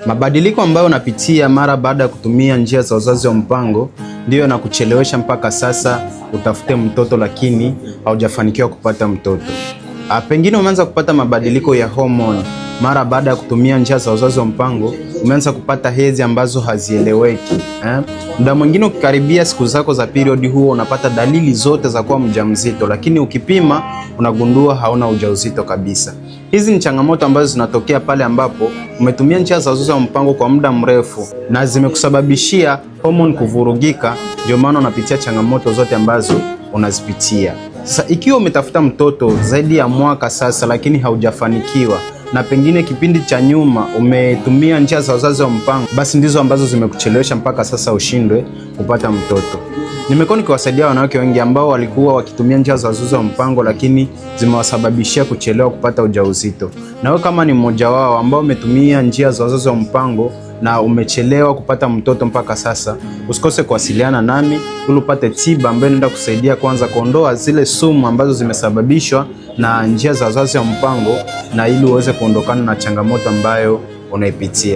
Mabadiliko ambayo unapitia mara baada ya kutumia njia za uzazi wa mpango ndiyo yanakuchelewesha mpaka sasa utafute mtoto, lakini haujafanikiwa kupata mtoto. Pengine umeanza kupata mabadiliko ya homoni mara baada ya kutumia njia za uzazi wa mpango, umeanza kupata hedhi ambazo hazieleweki eh? Muda mwingine ukikaribia siku zako za period, huo unapata dalili zote za kuwa mjamzito, lakini ukipima unagundua hauna ujauzito kabisa. Hizi ni changamoto ambazo zinatokea pale ambapo umetumia njia za uzazi wa mpango kwa muda mrefu na zimekusababishia homoni kuvurugika, ndio maana unapitia changamoto zote ambazo unazipitia. Sasa ikiwa umetafuta mtoto zaidi ya mwaka sasa, lakini haujafanikiwa na pengine kipindi cha nyuma umetumia njia za uzazi wa mpango, basi ndizo ambazo zimekuchelewesha mpaka sasa ushindwe kupata mtoto. Nimekuwa nikiwasaidia wanawake wengi ambao walikuwa wakitumia njia za uzazi wa mpango, lakini zimewasababishia kuchelewa kupata ujauzito. Na wewe kama ni mmoja wao ambao umetumia njia za uzazi wa mpango na umechelewa kupata mtoto mpaka sasa, usikose kuwasiliana nami ili upate tiba ambayo inaenda kusaidia kwanza kuondoa zile sumu ambazo zimesababishwa na njia za uzazi wa mpango na ili uweze kuondokana na changamoto ambayo unaipitia.